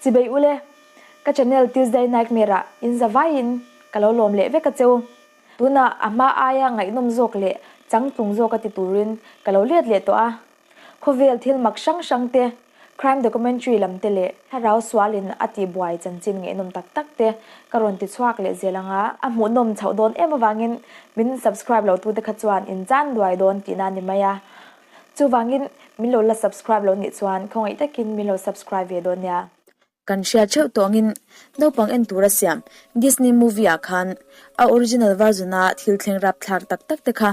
Chibei ule, ka channel Tuesday Nightmare ah in za vaiin ka lo lawm leh vek a cheu. Tunah a hma aia ngaihnawm zawk leh changtlung zawk a ti turin ka lo let leh tawh a. Khawvel thil mak hrang hrang te, crime documentary lam te leh thlarau sualin a tihbuai chanchin ngaihnawm tak tak te ka rawn ti chhuak leh zel ang a. A hmuhnawm chhoh dawn em avangin min subscribe lo tute kha chuan in chan duai dawn tihna a ni mai a. Chuvangin min lo la subscribe lo nih chuan khawngaih takin min lo subscribe ve dawn nia. Kan hriat theuh tawngin naupang en tura siam Disney movie ah khan a original version a thil thleng rapthlak tak tak te kha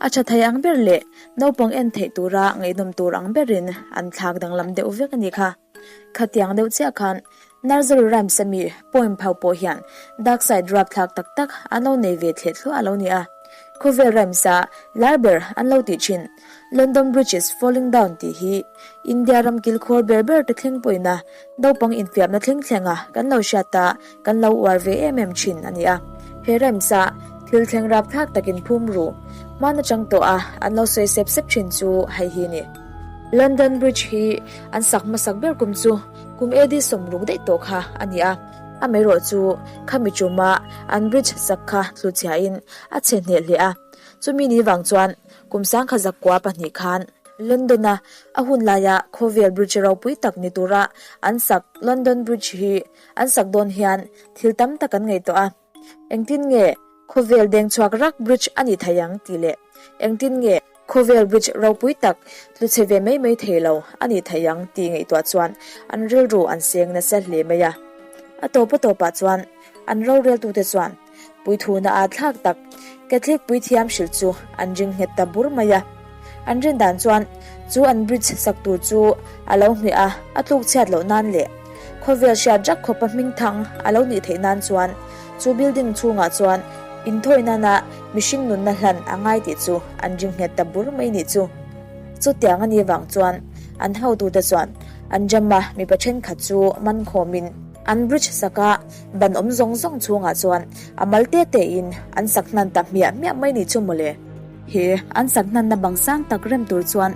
a tha thei ang ber leh naupang en theih tura ngaihnawm tur ang berin an thlak danglam deuh vek a nih kha. Khatiang deuh chiah khan Nursery Rhymes ami poem phau pawh hian dark side rapthlak tak tak an lo nei ve thleh thluah a lo ni a. Khawvel rhymes a lar ber an lo tih thin London Bridge is falling down tih hi India ram kilkhawr ber ber te thleng pawhin a naupang infiamna thleng thleng a kan lo hriat a kan lo uar ve em em thin a ni a. He rhymes a thil thleng rapthlak takin phum ru hman atang tawh a an lo sawi sep sep thin chu hei hi ni. London Bridge hi an sak hmasak ber kum chu kum AD 60 daih tawh kha a ni a. Amaherawh chu khami tuma an bridge sak kha tluchhiain a chhe hneh hle a. Chumi ni vang chuan Kum sangkha zakua pahnih khan London-a a hun laia khawvel bridge ropui tak ni tura an sak London Bridge hi an sak dawn hian thil tam tak an ngaihtuah a. Engtin nge khawvel deng chhuak rak bridge a nih theih ang tih leh engtin nge khawvel bridge ropui tak tlu chhe ve mai mai thei lo a nih theih ang tih ngaihtuah chuan an rilru an seng nasa hle mai a. A tawp a tawpah chuan an roreltute chuan Puithuna aa thlak tak Catholic puithiam hrilh chu an ring nghet ta bur mai a. An rin dan chuan chu an bridge sak tur chu a lo hmeh a, a tluk chhiat loh nan leh khawvel hriat rak khawpa hming thang a lo nih theih nan chuan chu building chhungah chuan inthawi nana mihring nunna hlan a ngai tih chu an ring nghet ta bur mai nih chu. Chutiang a nih vang chuan an hotute chuan an ram a mipa thenkhat chu man khawmin, An bridge saka ban awm zawng zawng chhungah chuan a mal te te in an sak hnan ta hmiah hmiah mai ni chu mawle. He an sak hnanna bang sang tak rem tur chuan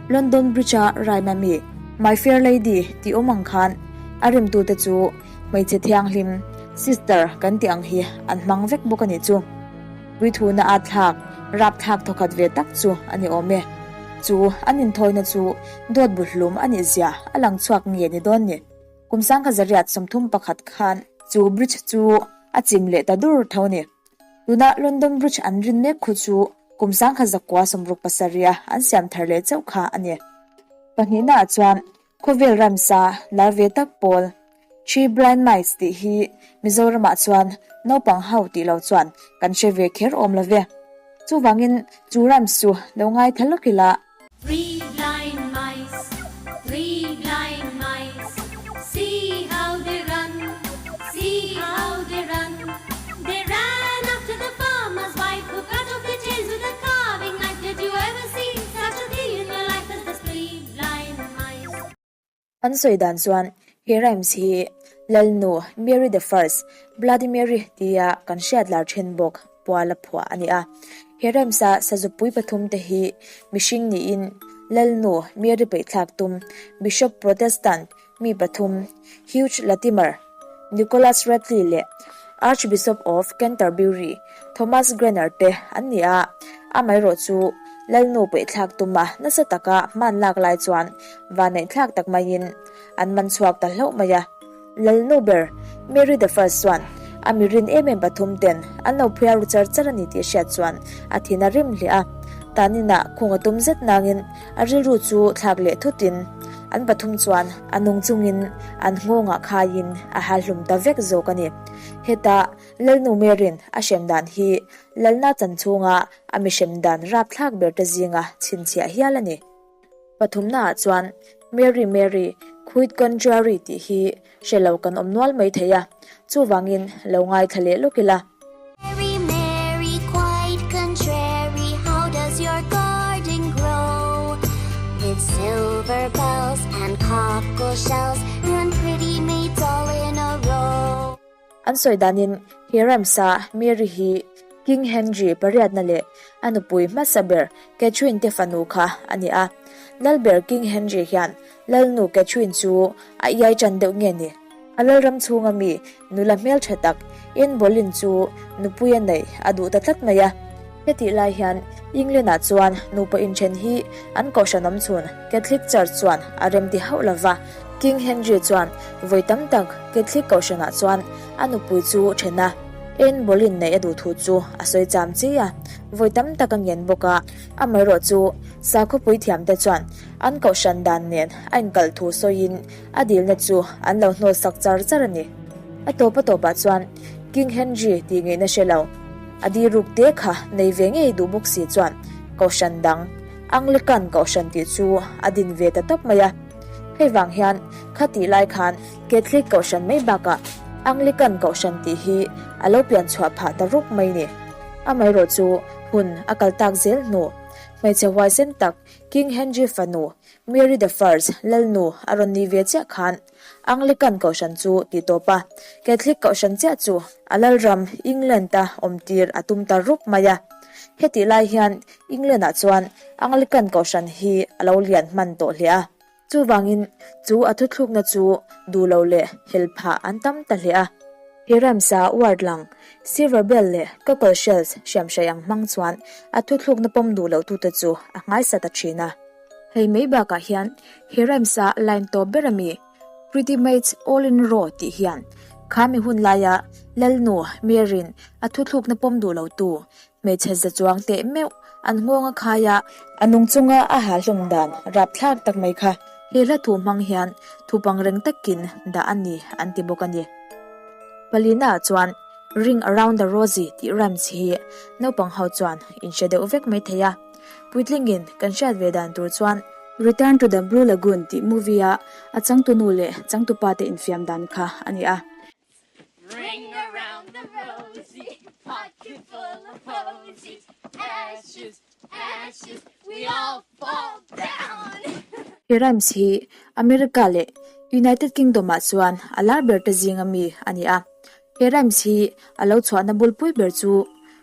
London Bridge a rhyme ami My Fair Lady tih awm ang khan a remtute chu hmeichhe thianghlim, sister kan tih ang hi an hmang vek bawk a nih chu. Puithuna a thlak, rapthlak thawkhat ve tak chu a ni awm e. Chu an inthawina chu dawt buhlum a nih zia a lang chhuak nge ni dawn ni. Kum sangkha zariat 31 khan chu bridge chu a chim leh ta dur tho ni. Tuna London Bridge an rin mek khu chu kum sangkha zakua 67 a an siam thar leh chauh kha a ni. Pahnihna ah chuan khawvel ramsa lar ve tak pawl Three Blind Mice tih hi Mizoramah chuan naupang ho tih lo chuan kan hre ve kher awm lo ve. Chuvangin chu rhymes chu lo ngaithla lawk ila. Three blind mice, three blind mice, see how they run, see how they run. They ran after the farmer's wife who cut off their tails with a carving knife. Did you ever see such a thing in your life as the three blind mice? An sawi dan chuan he rhymes hi Lalnu Mary the First, Bloody Mary tia kan hriat lar then bawk puala phuah a ni a. He rhymes a sazupui pathum te hi mihring niin Lalnu Mary peihthlak tum Bishop Protestant mi pathum Hugh Latimer, Nicholas Radley leh Archbishop of Canterbury Thomas Graner te an ni a, amaherawh chu Lalnu peihthlak tuma nasa taka hman lak lai chuan vanneihthlak tak maiin an man chhuak ta hlauh mai a. Lalnu ber Mary the First chuan a mi rin em em pathum ten an lo phiar ru char char a ni tih hriat chuan a thin a rim hle a, taninah khung a tum zet nangin a rilru chu thlak leh thutin an pathum chuan a nung chungin an nghawngah khaiin a halhlum ta vek zawk a ni. Heta Lalnu Mary'n a hrem dan hi Lalna chan chhunga a mi hrem dan rapthlak ber te zinga chhinchhiah hial a ni. Pathumnaah chuan Mary Mary Quit Contrary tih hi hre lo kan awm nual mai thei a, chuvangin lo ngaithla leh lawk ila. Mary Mary quite contrary how does your garden grow With silver bells and cockle shells and pretty maids all in a row. An sawi danin he ramsa Mary hi King Henry pariatna leh a nupui hmasa ber Catherine te fanu kha a ni a. Lalber King Henry hian Lalnu Catherine chu a iai tan deuh nge ni? A lalram chhunga mi nula hmeltha tak Anne Boleyn chu nupui a neih a duh ta tlat mai a. Hetih lai hian England-ah chuan nupa inthen hi an kohhran awm chhun Catholic Church chuan a remti hauh lo va. King Henry chuan vawi tam tak Catholic kohhranah chuan a nupui chu then a, Anne Boleyn neih a duh thu chu a sawi cham chi a, vawi tam tak a ngen bawk a. Amaherawhchu sakhaw puithiamte chuan an kohhran dan nen a inkalh thu sawiin A dilna chu an lo hnawt sak char char a ni. A tawp a tawpah chuan King Henry tih ngeihna hre lo, a di ruk te kha nei ve ngei duh bawk si chuan Kohhran dang, Anglican Kohhran tih chu a din ve ta tawp mai a. Hei vang hian kha tih lai khan Catholic Kohhran mai bakah Anglican Kohhran tih hi a lo pian chhuah phah ta rup mai ni. Amaherawh chu hun a kal tak zel hnu, hmeichhe huaisen tak King Henry fanu Mary the First, Lalnu, a rawn ni ve chiah khan Anglican Kohhran chu tih tawp a, Catholic Kohhran chiah chu a lalram England-a awmtir a tum ta rup mai a. Hetih lai hian England-ah chuan Anglican Kohhran hi a lo lian hman tawh hle a. Chuvangin chu a thuthlukna chu duh lo leh hel phah an tam ta hle a. He ramsa ward lang Silver Bell leh Cockle Shells hriamhrei ang hmang chuan a thuthlukna pawm duh lohtute chu a nghaisa ta thin a. Hei mai bakah hian he rhymes a line tawp ber ami Pretty maids all in row tih hian kha mi hun laia Lalnu Mary'n a thuthlukna pawm duh lo tu hmeichhe za chuang teh meuh an nghawng a khai a, a nung chunga a ha hlawm dan rapthlak tak mai kha he hla thu hmang hian thu pangreng takin dah a ni an ti bawk a ni. Palina ah chuan Ring around the Rosie tih rhymes hi naupang ho chuan in hre deuh vek mai thei a. Puitlingin kan hriat ve dan tur chuan Return to the Blue Lagoon tih movie-a a changtunu leh changtupa te infiam dan kha a ni a. Ring around the rosie, pocket full of posies, ashes, ashes, we all fall down. He rhymes hi America leh United Kingdom-ah chuan a lar ber te zinga mi a ni a. He rhymes hi a lo chhuahna bulpui ber chu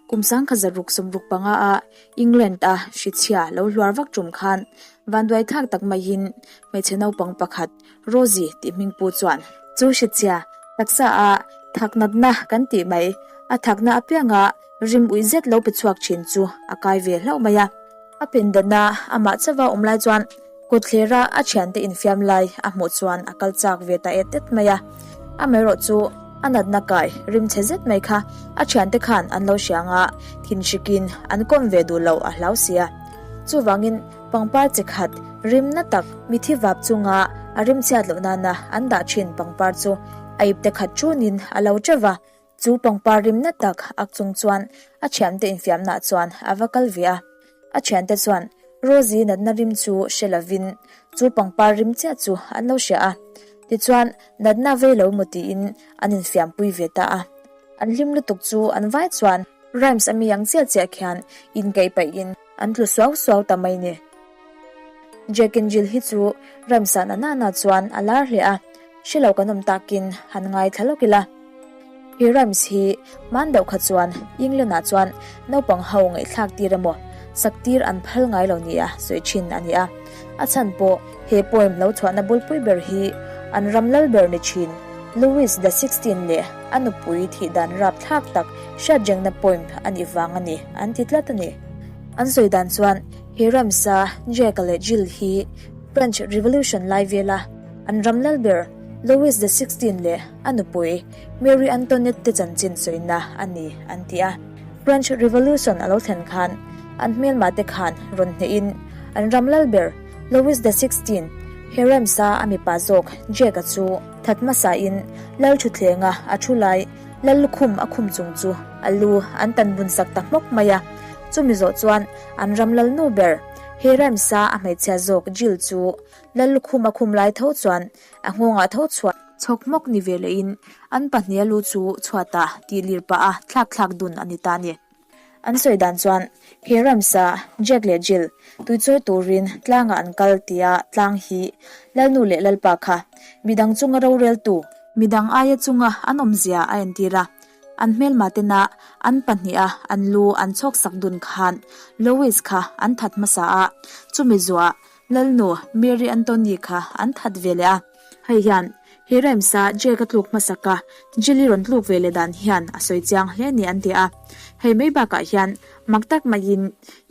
kum 1665 a England a hrichhia lo hluar vak tum khan vanduai thlak tak maiin hmeichhe naupang pakhat Rosie tih hmingpu chuan chu hrichhia taksa a thak natna kan tih mai a thakna apianga rim uih zet lo pe chhuak thin chu a kai ve hlauh mai a. A pindanna amah chauha awm lai chuan Kawtthlera a thiante infiam lai a hmuh chuan a kal chak ve ta et et mai a. Amaherawh chu a natna kai rimchhe zet mai kha a thiante khan an lo hria anga thinhrikin an kawm ve duh loh a hlau si a. Chuvangin pangpar chi khat rimna tak mithi vap chunga a rimchhiat loh nana an dah thin pangpar chu a ipte khat tunin a lo teuh va. Chu pangpar rimna tak ak chung chuan a thiante infiamnaah chuan a va kal ve a. A thiante chuan Rosie natna rim chu hre lovin chu pangpar rim chiah chu an lo hria a. Tichuan natna vei lo maw tiin an infiampui ve ta a. An hlim lutuk chu an vai chuan rhymes a mi ang chiah chiah khian inkaih paihin an tlu suau suau ta mai ni. Jack and Jill hi chu rhymes ah nana na chuan a lar hle a. Hre lo kan awm takin han ngaithla lawk ila. He rhymes hi hman deuh kha chuan England ah chuan naupang ho ngaihthlak tir emaw sak tir an phal ngai lo nia sawi thin a ni a. A chhan pawh he poem lo chhuahna bulpui ber hi an ram lal ber ni thin Louis the XVI leh a nupui thih dan rapthlak tak hriatrengna poem a nih vang a ni an ti tlat a ni. An sawi dan chuan he rhymes a Jack-a leh Jill hi French Revolution lai vela An ram lal ber Louis the XVI leh a nupui Marie Antoinette te chanchin sawina a ni an ti a. French Revolution a lo thlen khan an hmelma te khan rawn hnehin an ram lal ber Louis the XVI he remsa a mipa zawk Jack-a chu that hmasain lal thuthlenga a thu lai lal lukhum a khum chung chu a lu an tan bun sak ta hmawk mai a. Chumi zawh chuan an ram lal nu ber he remsa a hmeichhia zawk Jill chu Lal lukhum a khum lai tho chuan a nghawngah tho chhuah. Chhawk hmawk ni ve lehin an pahniha lu chu chhuatah tih lir pah a thlak thlak dun a ni ta a ni. An sawi dan chuan he ramsa Jack leh Jill tuichawi turin tlangah an kal tia tlang hi Lalnu leh Lalpa kha midang chunga roreltu, midang aia chunga an awmzia a entir a, an hmelma tena an pahniha an lu an chhawk sak dun khan Louis kha an that hmasa a, chumi zuah Lalnu Mary Antony kha an that ve leh a, hei hian He rhymes-a Jake a tluk hmasak a, Jilly rawn tluk ve leh dan hian a sawi chiang hle a ni an ti a. Hei mai bakah hian mak tak maiin,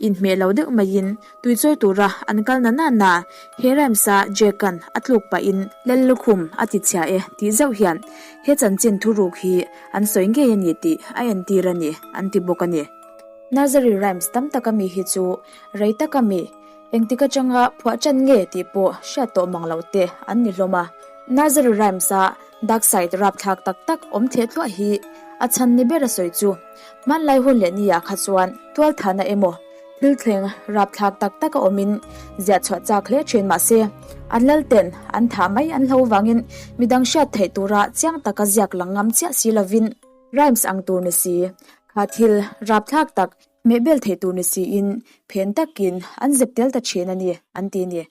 inhmeh lo deuh maiin tuichawi tura an kal na nana he rhymes-a Jake-a'n a tluk pahin Lal lukhum a ti chhia e tih zauh hian he chanchin thuruk hi an sawi ngei a ni tih a entir a ni an ti bawk a ni. Nursery rhymes tam taka mi hi chu rei taka mi Engtik atanga phuah ṭan nge tih pawh hriat tawh mang loh te an ni hlawm a. Nursery Rhymes-a dark side rapthlak tak tak awm theh tluah hi a chhan ni ber a sawi chu. Hmanlai hun leh ni ah kha chuan tualthahna emaw thil thleng rapthlak tak tak a awmin ziah chhuah chak hle ṭhin mahse an lalten an thah mai an hlo vangin midang hriat theih tura chiang taka ziak lang ngam chiah si lovin rhymes ang tur ni si kha thil rapthlak tak Hmehbel theih tur ni siin phen takin an zep tel ta thin a ni, an ti a ni.